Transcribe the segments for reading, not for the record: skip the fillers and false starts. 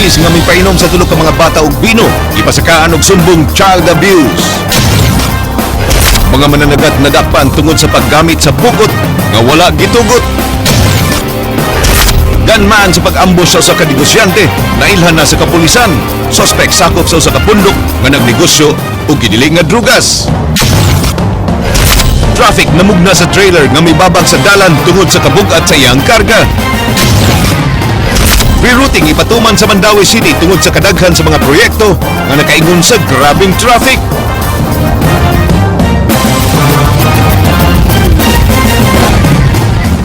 Pulis nga mipainom sa tulo ka mga bata og bino, gipasakaan og sumbong child abuse. Mga mananagat nadakpan tungod sa paggamit sa bukot nga wala gitugot. Gunman sa pag-ambush sa usa ka negosyante, nailhan na sa kapulisan. Suspect sakop sa usa ka pundok nga nagnegosyo og gidili nga drugas. Traffic namugna sa trailer nga mibabag sa dalan tungod sa kabug-at sa iyang karga. Rerouting ipatuman sa Mandaue City tungod sa kadaghan sa mga proyekto nga nakaingon sa grabeng traffic.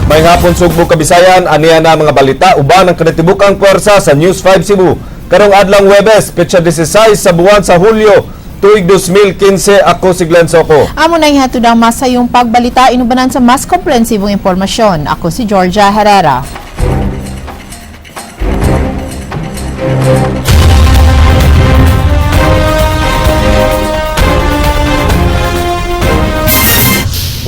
May hapon, Sugbo, Kabisayan, aniya na mga balita uban ang kinatibukang puwersa sa News 5 Cebu. Karong adlawng Huwebes, petsa 16 sa buwan sa Hulyo, tuig 2015, ako si Glenn Soco. Amo na ihatod ang masayong pagbalita inubanan sa mas komprehensibong impormasyon. Ako si Georgia Herrera.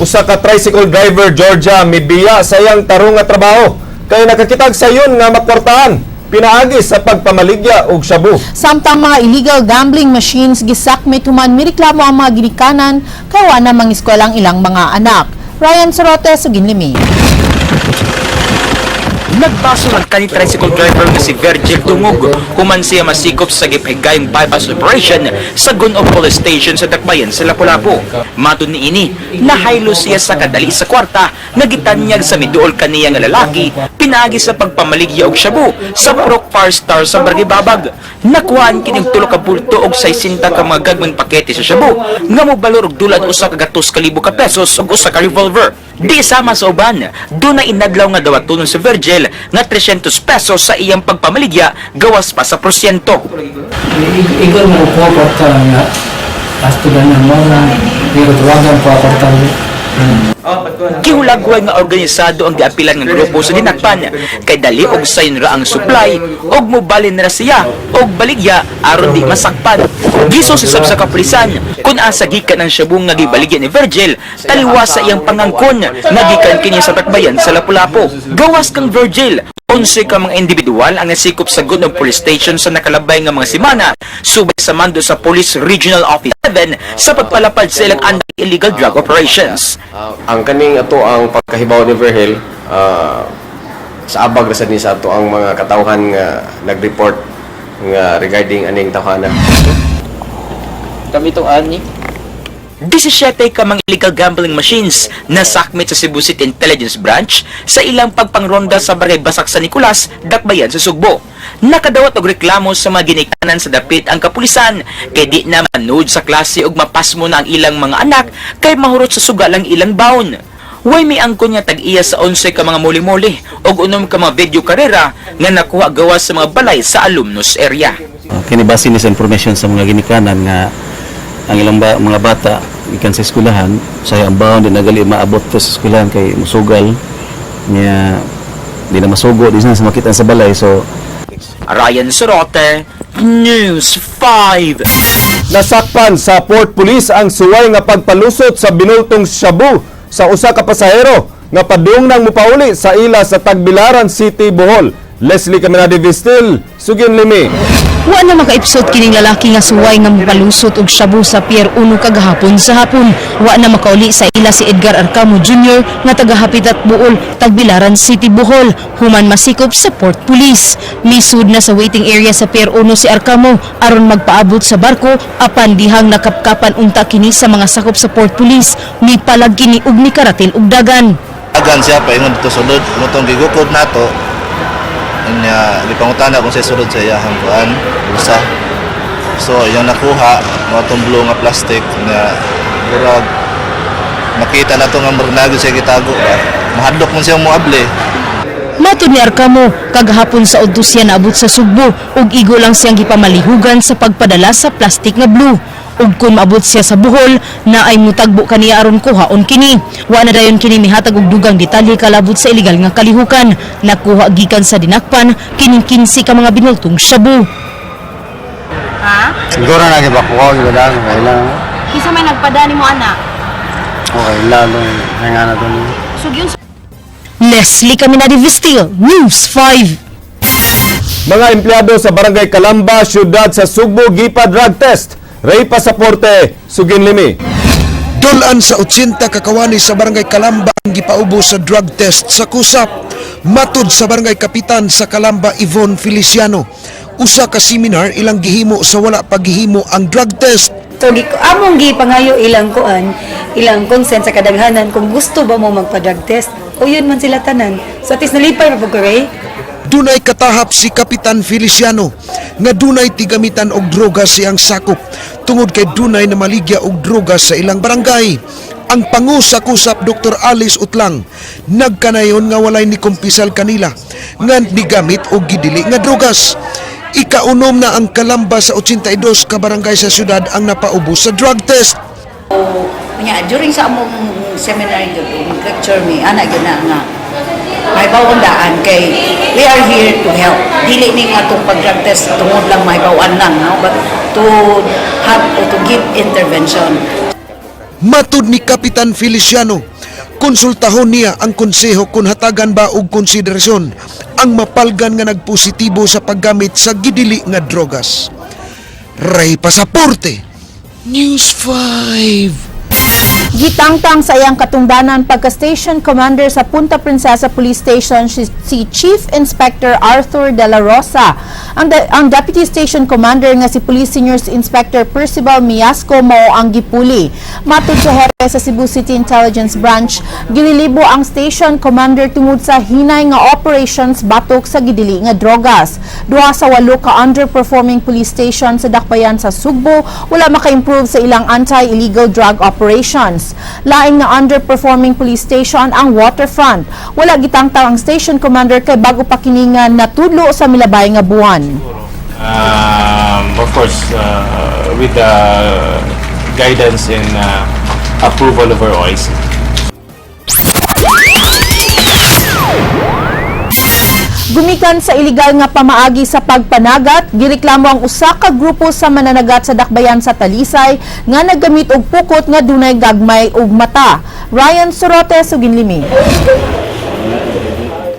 Usa ka tricycle driver, Georgia, mibiya sa iyang tarong nga trabaho kay nakakitag sayon nga makwartahan pinaagi sa pagpamaligya og shabu. Samtang mga illegal gambling machines gisakmit human mireklamo ang mga ginikanan kay wa na mangiskwela ang ilang mga anak. Ryan Sorote, Suginlimi. Nagbaso lang kani tricycle driver nga si Virgil Dungog human siya masikop sa gipahigayong bypass operation sa Gun-o Police Station sa Dakbayan sa Lapu-Lapu. Matod niini, nahaylo siya sa kadali sa kwarta nga gitanyag sa miduol kaniya nga lalaki pinaagi sa pagpamaligya og shabu sa Prok Far Star sa Barangay Babag. Nakuhaan kining tulo ka bulto og 60 ka mga gagmang pakete sa shabu nga mobalor og dulad 100,000 ka pesos ug usa ka revolver. Di sama sa uban, doon na inadlaw nga dawatonon si Virgil nga 300 pesos sa iyang pagpamaligya gawas pa sa porsyento. Igor mo ko kwarta nga asto na mo na di ko tawagan ko kwarta. Gihulagway nga organisado ang giapilan nga grupo sa dinakpan kay dali og sayon ra ang supply og mobalin ra siya og baligya aron di masakpan. Giso si sab sa kapulisan kun asa gikan ang syabong nga gibaligya ni Virgil taliwas sa iyang pangangkon nga gikan kini sa Dakbayan sa Lapu-Lapu. Gawas kang Virgil, 11 ka mga individual ang nasikop sa Gun-ob Police Station sa nakalabay nga mga semana subay sa mando sa Police Regional Office 7 sa pagpalapad sa ilang anti-illegal drug operations. Ang kaning ato ang pagkahibaw ni Vergel, sa abag ra sad ni sa ato ang mga katawhan nga nag-report nga regarding aning tawhana. Kami itong ani. 17 ka mga illegal gambling machines na sakmit sa Cebu City Intelligence Branch sa ilang pagpangronda sa Barangay Basak sa Nicolas, Dakbayan sa Sugbo. Nakadawat og reklamo sa mga ginikanan sa dapit ang kapulisan kay di na manood sa klase og mapasmo na ang ilang mga anak kay mahurot sa sugal ang ilang baon. Way may angkon nga tag-iya sa 11 ka mga muli-muli og unom ka mga video karera nga nakuha gawas sa mga balay sa alumnus area. Kini base ni sa information sa mga ginikanan nga ang ilang mga bata ikan sa eskwelahan sa ang baon di nagali maabot to sa eskwelahan kay musugal niya, di na masugo, di na sa makita sa balay, so Ryan Sorote, News 5. Nasakpan sa Port Police ang suway nga pagpalusot sa binultong shabu sa usa ka pasahero nga padung nang mupauli sa ila sa Tagbilaran City, Bohol. Leslie Caminade Vistil, Sugin Limi. Wa na maka-episode kining lalaki nga suway nga mapalusot og shabu sa Pier 1 kagahapon sa hapon. Wa na makauli sa ila si Edgar Arcamo Jr. nga taga Hapitat Buol, Tagbilaran City, Bohol, human masikop sa Port Police. Misud na sa waiting area sa Pier 1 si Arcamo aron magpaabot sa barko apan dihang nakapkapan unta kini sa mga sakop sa Port Police. Mipalag kini og mikaratil og dagan. Agan siya paingon dito sulod mo tong gigukod nato nya gipangutana kung sa sulod sa iyahang kuan bulsa, so iyang nakuha mo tong blue nga plastic nya murag makita na to nga murag naa gyud siya gitago ba, mahadlok man siyang moable. Matod ni Arcamo, kagahapon sa udto siya naabot sa Sugbo ug igo lang siyang gipamalihugan sa pagpadala sa plastic nga blue. Ug kung maabot siya sa Bohol, na ay mutagbo kaniya aron kuhaon kini. Wa na dayon kini mihatag og dugang detalye kalabot sa ilegal nga kalihukan. Nakuha gikan sa dinakpan kining 15 ka mga binultong shabu. Siguro na gibakuha gyud lang okay lang. Kinsa may nagpada nimo, anak? Okay lang nga na to ni. So gyud Leslie Caminade Vistil, News 5. Mga empleyado sa Barangay Kalamba, siyudad sa Sugbo, gipa drug test. Ray Pasaporte, Sugin Limi. Dulan sa 80 kakawani sa Barangay Kalamba ang gipaubos sa drug test sa kusap. Matud sa Barangay Kapitan sa Kalamba, Yvonne Feliciano, usa ka seminar ilang gihimo sa wala paghihimo ang drug test. So, among gipangayo ilang kuan, ilang consent sa kadaghanan kung gusto ba mo magpa-drug test. O yun man sila tanan. So at least nalipay pa po ko, Ray. Dunay katahap si Kapitan Feliciano nga dunay tigamitan og droga siyang sakop tungod kay dunay na maligya og droga sa ilang barangay. Ang pangu sa kusap, Dr. Alice Utlang, nagkanayon nga walay ni kumpisal kanila nga nigamit og gidili nga drogas. Ikaunom na ang Kalamba sa 82 ka barangay sa syudad ang napaubos sa drug test. Nya during sa among seminar gyud, lecture mi ana gyud na nga mahibaw daan kay we are here to help. Dili ning atong pag-drug test tungod lang mahibaw-an lang, no, but to have or to give intervention. Matud ni Kapitan Feliciano, konsultahon niya ang konseho kung hatagan ba og konsiderasyon ang mapalgan nga nagpositibo sa paggamit sa gidili nga drogas. Ray Pasaporte, News 5. Gitangtang sa iyang katungdanan pagka-station commander sa Punta Princesa Police Station si Chief Inspector Arthur De La Rosa. Ang Deputy Station Commander nga si Police Senior Inspector Percival Miasco mao ang gipuli. Matud sa hepe sa Cebu City Intelligence Branch, girelibo ang station commander tungod sa hinay nga operations batok sa gidili nga drogas. Duha sa walo ka underperforming police station sa dakbayan sa Sugbo wala maka-improve sa ilang anti-illegal drug operations. Lain nga underperforming police station ang Waterfront. Wala gitangtang ang station commander kay bago pa kini nga natudlo sa milabay nga buwan. Of course, with the guidance and approval of our OIC. Gumikan sa iligal nga pamaagi sa pagpanagat, gireklamo ang usa ka grupo sa mananagat sa dakbayan sa Talisay nga naggamit og pukot nga dunay gagmay og mata. Ryan Sorote, Suginlimi.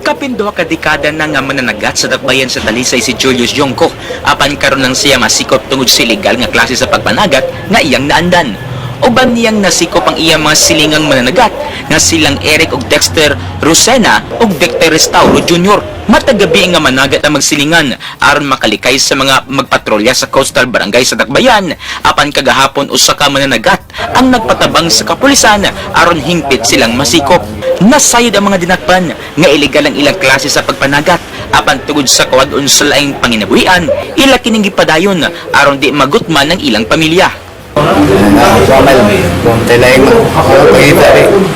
Kapin 2 ka dekada na nga mananagat sa dakbayan sa Talisay si Julius Yongko. Apan karon lang siya masikop tungod sa ilegal nga klase sa pagpanagat nga iyang naandan. Uban niyang nasikop ang iyang mga silingang mananagat nga silang Eric og Dexter Rosena og Victor Restauro Jr. Matag gabi nga managat ang magsilingan aron makalikay sa mga magpatrolya sa coastal barangay sa dakbayan. Apan kagahapon, usa ka mananagat ang nagpatabang sa kapulisan aron hingpit silang masikop. Nasayod ang mga dinakpan nga ilegal ang ilang klase sa pagpanagat, apan tungod sa kawad-on sa laing panginabuhian, ila kining gipadayon aron di magutman ang ilang pamilya. Konti lang ako pagita rin.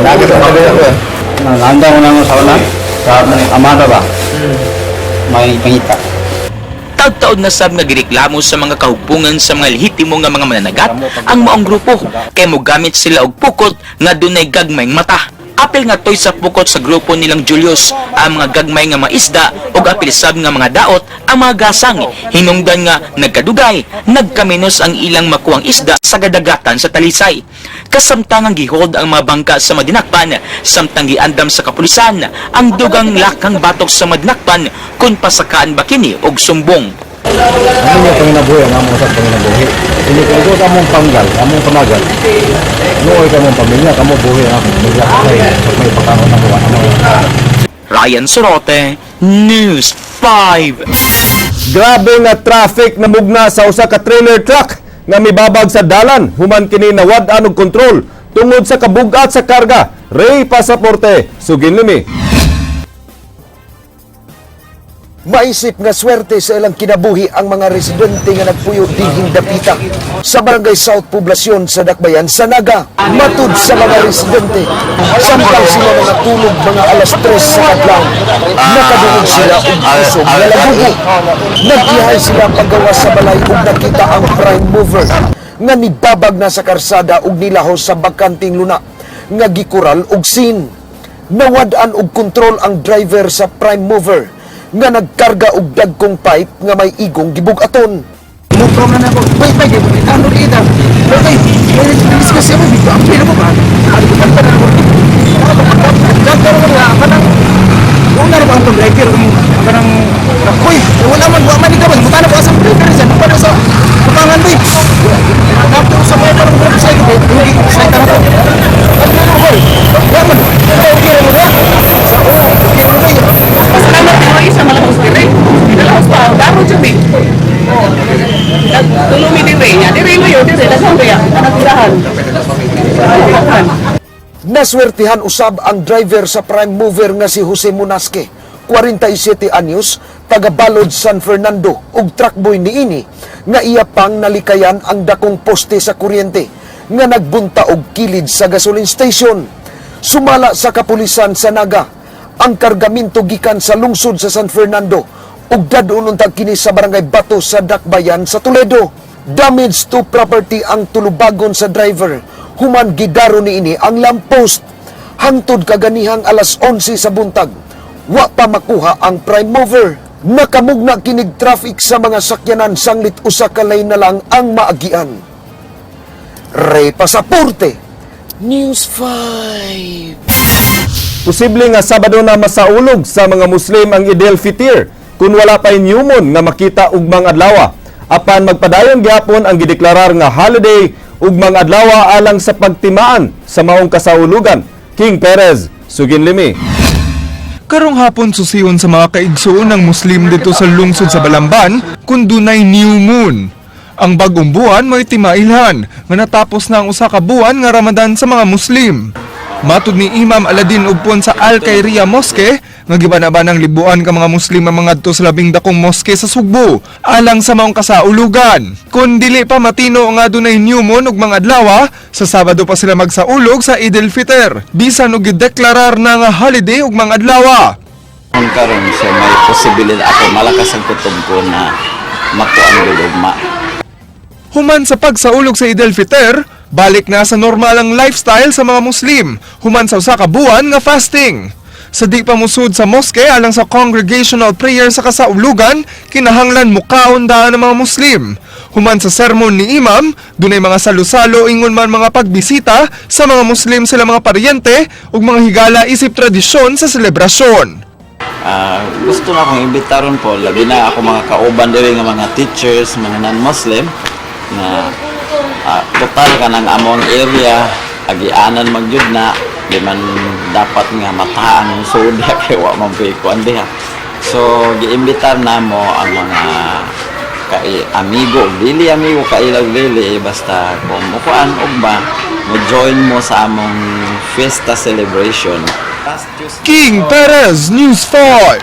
Nagat ang kabila ko. Nanda ko na sa una sa amada ba? May pangita. Taud-taud na sab nga gireklamo sa mga kahugpungan sa mga lehitimo nga mga mananagat ang maong grupo kay mogamit sila og pukot nga dunay gagmayng mata. Apil nga toy sa pukot sa grupo nilang Julius ang mga gagmay nga mga isda ug apil sab nga mga daot ang mga gasang, hinungdan nga nagkadugay nagkaminos ang ilang makuang isda sa kadagatan sa Talisay. Kasamtangang gihold ang mga bangka sa madinakpan samtang giandam sa kapulisan ang dugang lakang batok sa madinakpan kung pasakaan ba kini og sumbong. Ano niya panginabuhi ang among sa panginabuhi. Hindi ko ito among panggal, among panagal. Nooy ka mong pamilya, kamo buhi ang akong pamilya. Kay may pagkaon ako ano. Ryan Sorote, News 5. Grabe nga traffic na mugna sa usa ka trailer truck nga mibabag sa dalan human kini nawad-an og kontrol tungod sa kabugat sa karga. Ray Pasaporte, Suginlimi. Maisip nga swerte sa ilang kinabuhi ang mga residente nga nagpuyo dinhing dapita sa Barangay South Poblacion sa Dakbayan sa Naga. Matud sa mga residente, samtang sila nangatulog mga alas 3 sa kadlaw, nakadungog sila og kusog nga lagugo. Nag-ihay sila paggawas sa balay ug nakita ang prime mover nga nibabag na sa karsada ug nilahos sa bakanting luna nga gikural og sin. Nawad-an og kontrol ang driver sa prime mover nga nagkarga og dagkong pipe nga may igong gibug-aton. Mukha na ako. Bay, bay, di mo ano kita. Bay, bay, discuss mo bigla. Ang pila mo ba? Ano ko pa na ako. Doctor ko na kanang una ra ba ang driver kanang Kaman wa man ikaw butana ko sa breaker sa pa sa butangan ba. Dato sa mga parang sa sa ta na to. Wa man. Okay ra mo. Sa okay ra mo. Salamat ni sa malahos dire. Malahos pa, daro jud eh. Tulumi dire nya, dire mo yun, dire daghan kaya nakatirahan. Naswertihan usab ang driver sa prime mover nga si Jose Munasque, 47 anyos, taga Balod, San Fernando, ug truckboy niini nga iya pang nalikayan ang dakong poste sa kuryente nga nagbunta og kilid sa gasoline station. Sumala sa kapulisan sa Naga, ang kargaminto gikan sa lungsod sa San Fernando ug dadon untag kini sa barangay Bato sa Dakbayan sa Toledo. Damage to property ang tulubagon sa driver human gidaro niini ang lamppost hangtod kaganihang alas 11 sa buntag. Wa pa makuha ang prime mover. Nakamugna kinig traffic sa mga sakyanan sanglit usa ka lane na lang ang maagian. Ray Pasaporte, News 5. Posible nga Sabado na masaulog sa mga Muslim ang Idel Fitir kung wala pa'y new moon nga makita ugmang adlaw. Apan magpadayon gihapon ang gideklarar nga holiday ugmang adlaw alang sa pagtimaan sa maong kasaulugan. King Perez, Suginlimi. Karong hapon susiyon sa mga kaigsuon ng Muslim dito sa lungsod sa Balamban kung dunay new moon. Ang bagong buwan mo'y timailhan nga natapos na ang usa ka buwan nga Ramadan sa mga Muslim. Matud ni Imam Aladin Ugpon sa Al Khairia Mosque nga gibanaban ang libuan ka mga Muslim ang mga adto sa labing dakong mosque sa Sugbo alang sa maong kasaulugan. Kun dili pa matino nga dunay new moon ug mga adlaw, sa Sabado pa sila magsaulog sa Eid al-Fitr. Bisan og gideklarar na nga holiday ug mga adlaw. Kung karon, so may posibilidad ako, malakas ang kutob ko na makuan gud ugma. Human sa pagsaulog sa Eid al-Fitr, balik na sa normal ang lifestyle sa mga Muslim, human sa usa ka buwan nga fasting. Sa di pa musud sa mosque alang sa congregational prayer sa kasaulugan, kinahanglan mukaon daan ng mga Muslim. Human sa sermon ni Imam, dunay mga salo-salo ingon man mga pagbisita sa mga Muslim sila mga paryente ug mga higala isip tradisyon sa selebrasyon. Gusto na akong imbitaron po, labi na ako mga kauban diri nga mga teachers, mga non-Muslim na total kanang among area agianan magyud na di man dapat nga mataan ang sudya kay wa man puy kuan diha. So giimbitar namo ang mga kai amigo, dili amigo, kailag dili, basta kung mukuan ugma, mo join mo sa among fiesta celebration. King Perez, News 5.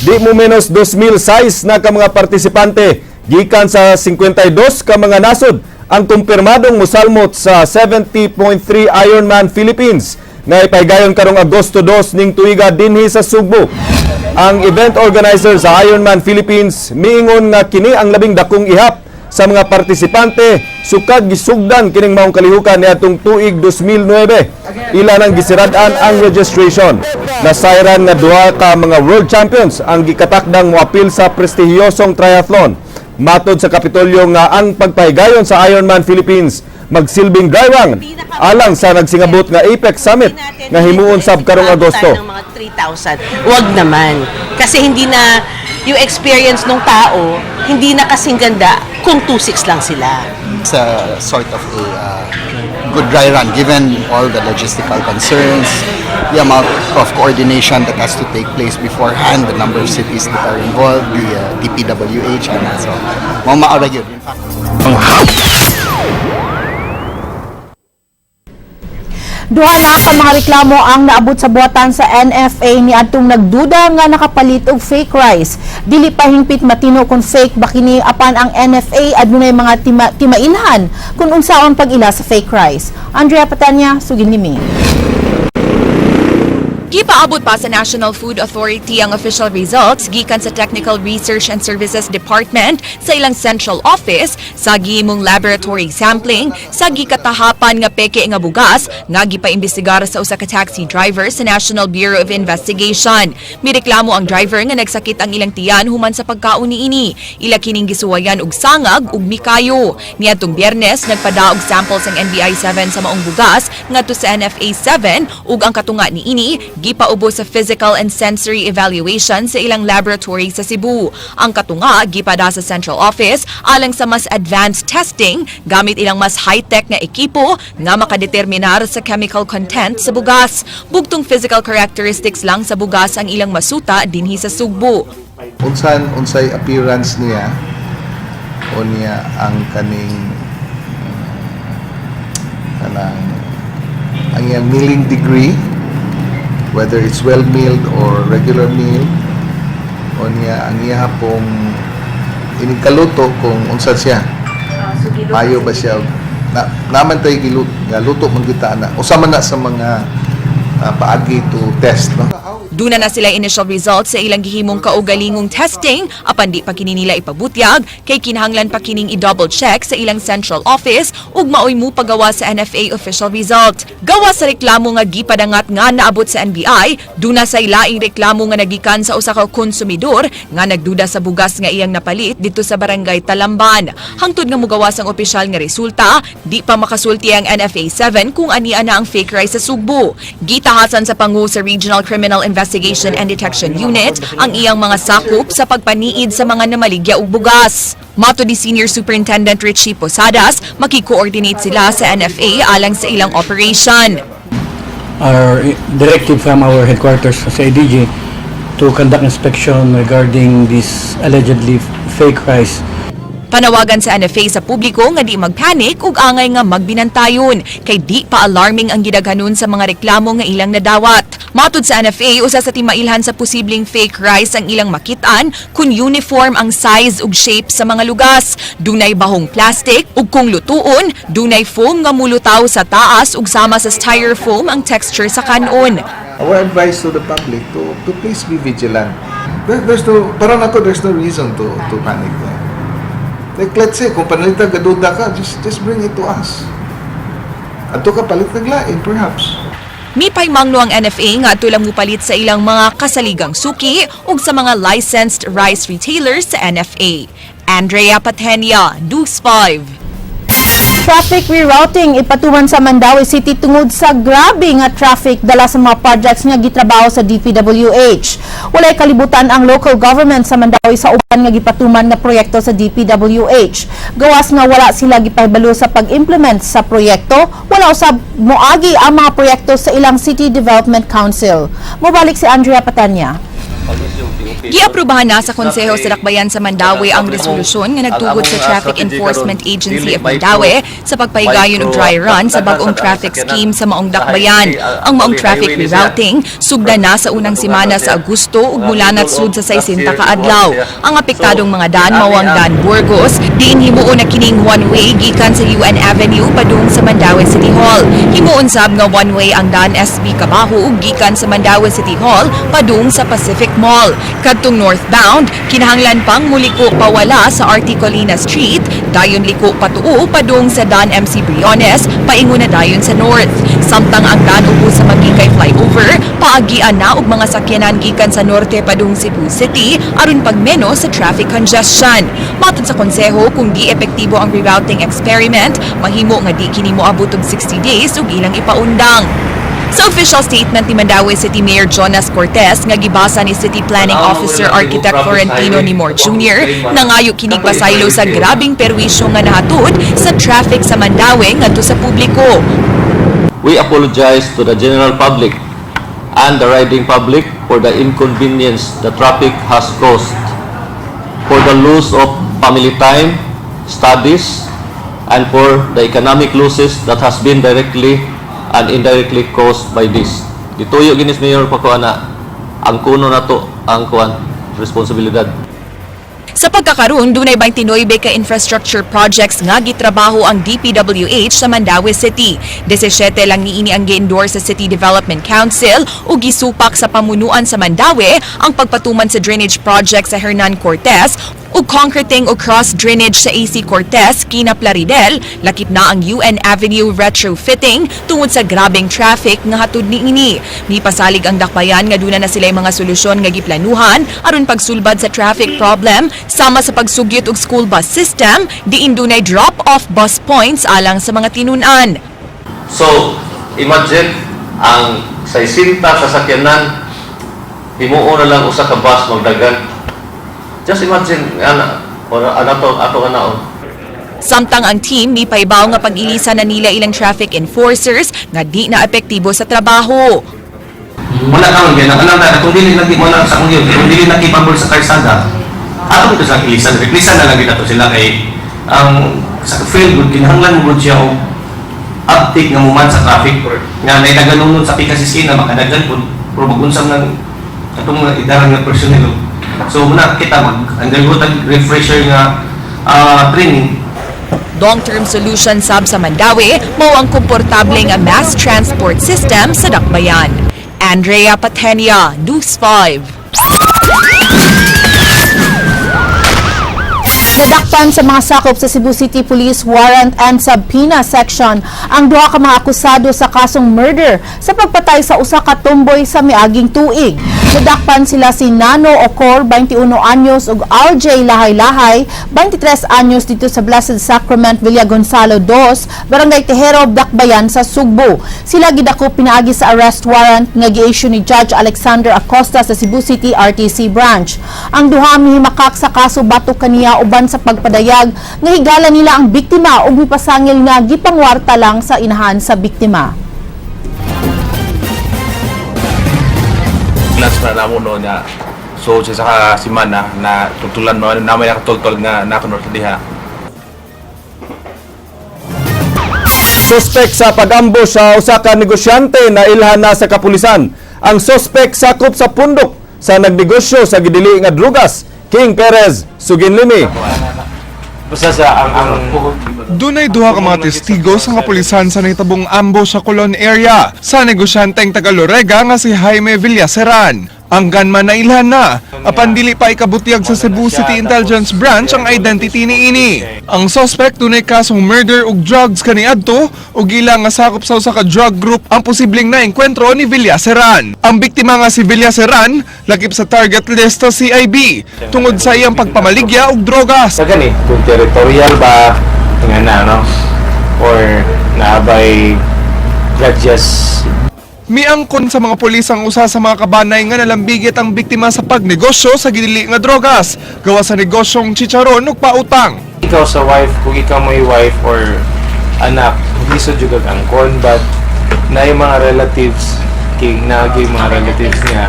Di mo menos 2,006 na ka mga partisipante gikan sa 52 ka mga nasod ang kumpirmadong musalmot sa 70.3 Ironman Philippines nga ipahigayon karong Agosto 2 ning tuiga dinhi sa Sugbo. Ang event organizer sa Ironman Philippines miingon nga kini ang labing dakong ihap sa mga partisipante sukad gisugdan kining maong kalihukan niadtong tuig 2009. Ila nang gisirad-an ang registration. Nasayran nga duha ka mga world champions ang gikatakdang moapil sa prestihiyosong triathlon. Matod sa Kapitolyo nga ang pagpahigayon sa Ironman Philippines magsilbing dry run alang sa nagsingabot nga APEC Summit nga himuon sab karong Agosto. Ng mga 3,000. Wag naman. Kasi hindi na, yung experience ng tao, hindi na kasing ganda kung 2,6 lang sila. It's a sort of a good dry run given all the logistical concerns, the amount of coordination that has to take place beforehand, the number of cities that are involved, the DPWH, and so mao maara yun. In fact, Duha na ka mga reklamo ang naabot sa buhatan sa NFA ni adtong nagduda nga nakapalit og fake rice. Dili pa hingpit matino kung fake ba kini, apan ang NFA adunay mga timailhan kung unsaon pag-ila sa fake rice. Andrea Patanya, Suginlimi. Gipaabot pa sa National Food Authority ang official results gikan sa Technical Research and Services Department sa ilang central office sa gihimong laboratory sampling sa gikatahapan nga peke nga bugas nga gipaimbestigar sa usa ka taxi driver sa National Bureau of Investigation. Mireklamo ang driver nga nagsakit ang ilang tiyan human sa pagkaon niini. Ila kining gisuwayan og sangag ug mikayo. Niadtong Biyernes, nagpadaog samples ang NBI 7 sa maong bugas ngadto sa NFA 7 ug ang katunga niini gipaubos sa physical and sensory evaluation sa ilang laboratory sa Cebu. Ang katunga gipada sa central office alang sa mas advanced testing gamit ilang mas high-tech nga ekipo nga makadeterminar sa chemical content sa bugas. Bugtong physical characteristics lang sa bugas ang ilang masuta dinhi sa Sugbo. Unsan unsay appearance niya o niya ang kaning kanang ang iyang milling degree, whether it's well milled or regular meal, o niya ang iya pong inig kaluto, kung unsa siya, mayo ba siya na naman tay giluto nga luto man kita ana, usa man na sa mga paagi to test, no? Duna na sila initial results sa ilang gihimong kaugalingong testing, apan di pa kini nila ipabutyag kay kinahanglan pa kining i-double check sa ilang central office ug maoy mo pagawa sa NFA official result. Gawa sa reklamo nga gipadangat nga naabot sa NBI, duna sa laing reklamo nga nagikan sa usa ka konsumidor nga nagduda sa bugas nga iyang napalit dito sa Barangay Talamban. Hangtod nga mugawas ang opisyal nga resulta, di pa makasulti ang NFA 7 kung ania na ang fake rice sa Sugbo. Gitahasan sa pangu sa Regional Criminal Investigation and Detection Unit ang iyang mga sakop sa pagpaniid sa mga namaligya og bugas. Matod ni Senior Superintendent Richie Posadas, makikoordinate sila sa NFA alang sa ilang operation. Our directive from our headquarters sa ADG to conduct inspection regarding this allegedly fake rice. Panawagan sa NFA sa publiko nga di magpanic ug angay nga magbinantayon kay di pa alarming ang gidaghanon sa mga reklamo nga ilang nadawat. Matud sa NFA, usa sa timailhan sa posibleng fake rice ang ilang makitaan kung uniform ang size ug shape sa mga lugas, dunay bahong plastic ug kung lutuon, dunay foam nga mulutaw sa taas ug sama sa styrofoam ang texture sa kanon. Our advice to the public to please be vigilant. There's no, parang ako, there's no reason to panic. Like, let's say, kung panalita gaduda ka, just bring it to us. Adto ka palit naglain, perhaps. Mipaymangno ang NFA nga adto lang mupalit sa ilang mga kasaligang suki ug sa mga licensed rice retailers sa NFA. Andrea Patenia, News 5. Traffic rerouting ipatuman sa Mandaue City tungod sa grabe nga traffic dala sa mga projects nga gitrabaho sa DPWH. Walay kalibutan ang local government sa Mandaue sa uban nga gipatuman nga proyekto sa DPWH. Gawas nga wala sila gipahibalo sa pag-implement sa proyekto, wala usab moagi ang mga proyekto sa ilang City Development Council. Mobalik si Andrea Patanya. Giaprubahan na sa Konseho sa Dakbayan sa Mandaue ang resolusyon nga nagtugot sa Traffic Enforcement Agency of Mandaue sa pagpahigayon og dry run sa bag-ong traffic scheme sa maong dakbayan. Ang maong traffic rerouting sugda na sa unang semana sa Agosto ug mulanat sud sa 60 ka adlaw. Ang apektadong mga daan mao ang Daan Burgos, diin himuon na kining one-way gikan sa UN Avenue padung sa Mandaue City Hall. Himuon sab nga one-way ang Daan SB Cabahug gikan sa Mandaue City Hall padung sa Pacific Mall. Kadtong northbound, kinahanglan pang muliko pawala sa RT Colina Street, dayon liko patuo padung sa Daan MC Briones, paingon na dayon sa north. Samtang ang Daan Ubo sa Maguikay Flyover, paagian na og mga sakyanan gikan sa norte padung Cebu City aron pagmenos sa traffic congestion. Matod sa konseho, kung di epektibo ang rerouting experiment, mahimo nga di kini moabot og 60 days ug ilang ipaundang. Sa official statement ni Mandaue City Mayor Jonas Cortez nga gibasa ni City Planning Officer Architect Florentino Nimor Jr., nangayo kinig pasaylo sa grabing perwisyo nga nahatod sa traffic sa Mandaue ngadto sa publiko. We apologize to the general public and the riding public for the inconvenience the traffic has caused, for the loss of family time, studies, and for the economic losses that has been directly and indirectly caused by this. Gituyo ginis Mayor pa na ang kuno nato ang kuan responsibilidad. Sa pagkakaroon, dunay 29 ka infrastructure projects nga gitrabaho ang DPWH sa Mandaue City. 17 lang niini ang gi-endorse sa City Development Council ug gisupak sa pamunuan sa Mandaue ang pagpatuman sa drainage project sa Hernan Cortez ug concreting o cross drainage sa AC Cortez, Kina Plaridel, lakip na ang UN Avenue retrofitting tungod sa grabeng traffic nga hatod niini. Mipasalig ang dakbayan nga duna na sila mga solusyon nga giplanuhan aron pagsulbad sa traffic problem, sama sa pagsugyot og school bus system diin dunay drop-off bus points alang sa mga tinun-an. So, imagine, Ang 60 ka sakyanan, himuon na lang usa ka bus magdagan. Just imagine ana or ana to ato anaon. Samtang ang team mipaibaw nga pag-ilisan na nila ilang traffic enforcers nga di na epektibo sa trabaho. Wala karon kay nang na kung dili lagi mo na sa kung yun, kung dili na capable sa kalsada, ato ito sa ilisan, replace na lang gid sila kay ang sa field good kinahanglan mo gud siya og uptake nga muman sa traffic nga naidaganon sa PKCC na makadagan pud pero mag-unsam ng atong mga idaran nga personnel. So muna kita mag undergo tag refresher nga training. Long-term solution sab sa Mandaue mao ang komportable nga mass transport system sa Dakbayan. Andrea Patenia, News 5. Nadakpan sa mga sakop sa Cebu City Police Warrant and Subpoena Section ang duha ka mga akusado sa kasong murder sa pagpatay sa usa ka tumboy sa miaging tuig. Nadakpan sila si Nano Ocor, 21 anyos, ug RJ Lahay-Lahay, 23 anyos, dito sa Blessed Sacrament, Villa Gonzalo 2, Barangay Tejero, Dakbayan sa Sugbo. Sila gidakop pinaagi sa arrest warrant nga gi-issue ni Judge Alexander Acosta sa Cebu City RTC branch. Ang duha mihimakak sa kaso batok kaniya uban sa pagpadayag nga higala nila ang biktima ug mipasangil nga gipangwarta lang sa inahan sa biktima. Last na namo no na so sa ka semana na tutulan no na may nakatultol nga nakunor sa diha. Suspek sa pag-ambush sa usa ka negosyante na ilhan na sa kapulisan. Ang suspek sakop sa pundok sa nagnegosyo sa gidili nga drugas. King Perez, Suginlimi. Basta sa ang Dunay duha ka mga testigo sa kapulisan sa nahitabong ambush sa Colon area sa negosyanteng taga Lorega nga si Jaime Villaseran. Ang gunman na ilhan na, apan dili pa ikabutyag sa Cebu City Intelligence Branch ang identity niini. Ang suspect dunay kasong murder ug drugs kaniadto ug ila nga sakop sa usa ka drug group ang posibleng naengkwentro ni Villaseran. Ang biktima nga si Villaseran lakip sa target list sa CIB tungod sa iyang pagpamaligya og drogas. Sa gani kung territorial ba nga na no or naabay grudges. Miangkon sa mga pulis ang usa sa mga kabanay nga nalambigit ang biktima sa pagnegosyo sa gidili nga drogas, gawa sa negosyong chicharon ug pautang. Ikaw sa wife, kung ikaw may wife or anak, lisod jud kag angkon, but na yung mga relatives king naagi yung mga relatives niya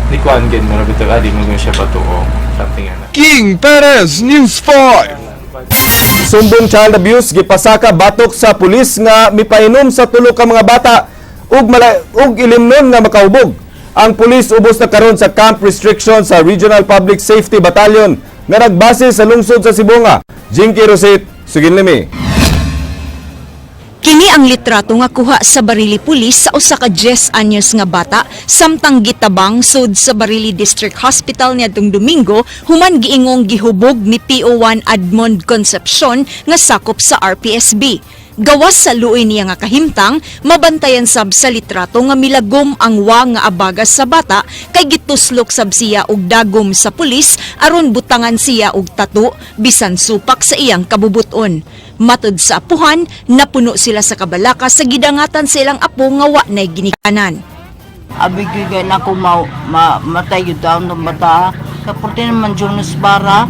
ni kuan gid mo bitaw adi mo siya patuo something ana. King Perez, News 5. Sumbong child abuse gipasaka batok sa pulis nga mipainom sa tulo ka mga bata ug ug ilimnon nga makahubog. Ang pulis ubos na karon sa camp restriction sa Regional Public Safety Battalion nga nagbase sa lungsod sa Sibonga. Jinky Rosit, Suginlimi. Kini ang litrato nga kuha sa Barili Police sa usa ka 10 anyos nga bata samtang gitabang sud sa Barili District Hospital niadtong Domingo human giingong gihubog ni PO1 Admond Concepcion nga sakop sa RPSB. Gawas sa luoy niya nga kahimtang, mabantayan sab sa litrato nga milagom ang wa nga abagas sa bata kay gituslok sab siya og dagom sa pulis aron butangan siya og tato bisan supak sa iyang kabubuton. Matud sa apuhan, napuno sila sa kabalaka sa gidangatan sa ilang apo nga wa nay ginikanan. Abi gyud kay nako matay gyud taon ng bata. Kaporte naman Jonas Bara.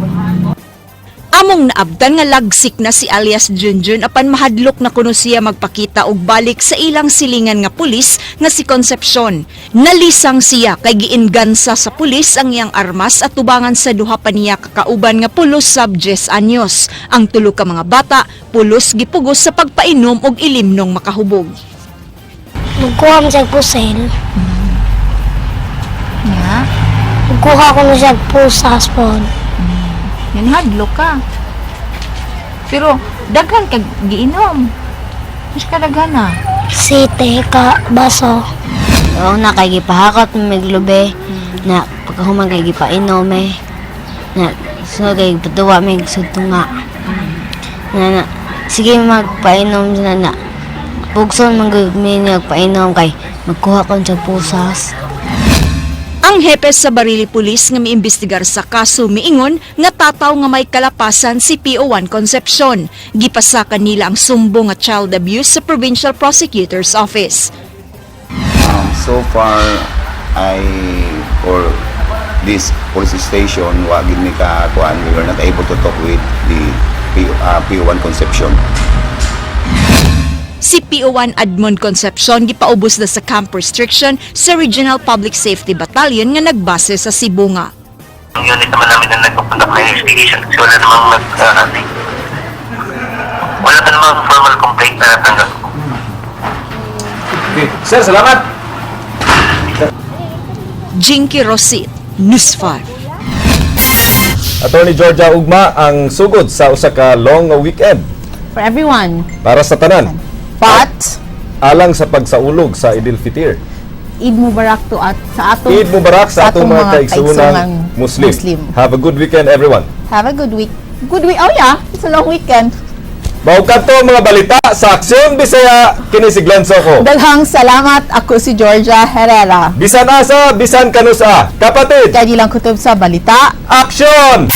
Among naabtan nga lagsik na si alias Junjun apan mahadlok na kuno siya magpakita og balik sa ilang silingan nga pulis nga si Concepcion. Nalisang siya kay giingansa sa pulis ang iyang armas at tubangan sa duha pa niya kakauban nga pulos sab 10 anyos. Ang tulo ka mga bata pulos gipugos sa pagpainom og ilimnong makahubog. Magkuha mo siya pusil. Yeah. Magkuha ko na siya pusas po. Yan hadlok ka. Pero daghan kag giinom. Mas kadaghan na. Site ka baso. Oo na kay gipahakot miglubi na pagkahuman kay gipainom eh. Na so kay patuwa mig sudtunga. Na, na sige magpainom na na. Pugson man gud mi nagpainom kay magkuha kon sa pusas. Ang hepe sa Barili Police nga miimbestigar sa kaso miingon nga tataw nga may kalapasan si PO1 Concepcion. Gipasakan nila ang sumbong nga child abuse sa Provincial Prosecutor's Office. So far, I or this police station, wa gid mi ka kuan, we were not able to talk with the PO1 Concepcion. Si PO1 Admond Concepcion gipaubos na sa camp restriction sa Regional Public Safety Battalion nga nagbase sa Sibonga. Ang unit naman namin na nagpapunta ng investigation kasi wala namang wala pa namang formal complaint na natanggap. Okay. Sir, salamat! Jinky Rosit, News 5. Attorney Georgia, ugma ang sugod sa usa ka long weekend For everyone. Para sa tanan. But, alang sa pagsaulog sa Idil Fitir. Eid Mubarak to at sa atong Eid Mubarak sa atong mga kaigsuonang Muslim. Muslim. Have a good weekend, everyone. Have a good week. Good week. Oh yeah, it's a long weekend. Mao kadto mga balita sa Aksyon Bisaya, kini si Glenn Soco. Daghang salamat. Ako si Georgia Herrera. Bisan asa, bisan kanusa. Kapatid. Kaya lang kutob sa balita. Aksyon!